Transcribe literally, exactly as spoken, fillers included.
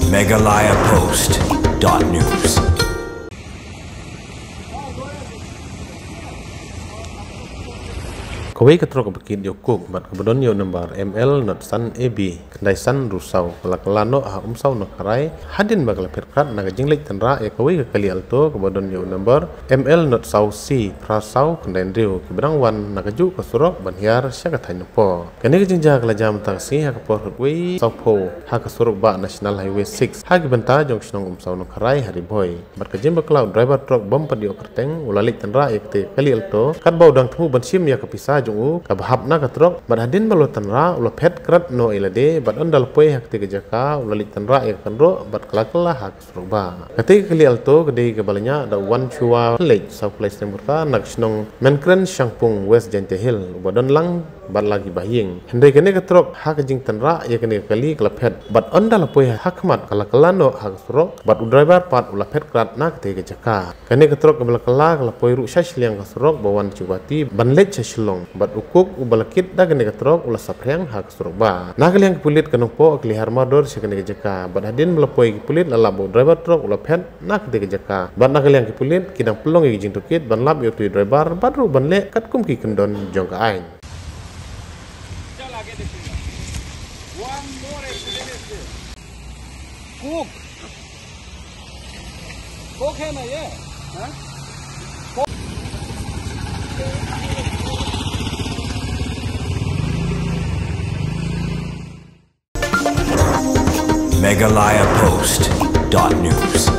Meghalaya Post dot news. Kawei ka trok ba kit ïa u kuk bad kaba don ïa u number M L not san A B khyndai san rusaw ka la kylla noh ha Umsaw Nongkharai hadien ba ka la phet krat na ka jingleit tynrah ïa kawei ka kali Alto kaba don ïa u number M L not saw C phra saw khyndai hynriew kiba dang wan na kajuh ka surok ban hiar sha ka thaiñ Nongpoh. Kane ka jingjia ka la jia mynta ka sngi ha ka por khatwei sawphew ha ka surok bah National Highway six ha ki bynta jong ka shnong Umsaw Nongkharai ha Ri Bhoi. Bad ka jingbakla u driver trok bym pat ïoh kyrteng u la leit tynrah ïa katei ka kali Alto katba u dang thmu ban shim ïa ka pisa jong u kaba hap na ka trok bad hadien ba la tynrah u la phet krat noh ïa lade bad ynda la poi ha katei ka jaka u la leit tynrah ïa ka kynroh bad ka la kylla ha ka surok bah. Katei ka kali Alto ka dei kaba la ñiah da u Wanchua Leit sawphew lai snem ka rta na ka shnong Menkren Shangpung West Jaintia Hills uba don lang bad la ki bahaïing. Hynrei kane ka trok ha ka jingtynrah ïa kane ka kali ka la phet bad ynda la poi ha khmat ka la kylla noh ha ka surok bad u driver pat u la phet krat na katei ka jaka. Kane ka trok kaba la kylla ka la poi ruh sha shiliang ka surok ba wan sha Guwahati ban leit sha Shillong bad u kuk uba la kit da kane ka trok u la saphriang ha ka surok bah. Na ka liang ki pulit ka Nongpoh ki la hiar mardor sha kane ka jaka bad hadien ba la poi ki pulit la lap ba u driver trok u la phet na katei ka jaka bad na ka liang ki pulit ki dang pynlong ïa ki jingtohkit ban lap ïa utei u driver bad ruh ban leh katkum ki kyndon jong ka aiñ. Coke. Coke है ना ये? हाँ? Meghalaya Post dot news.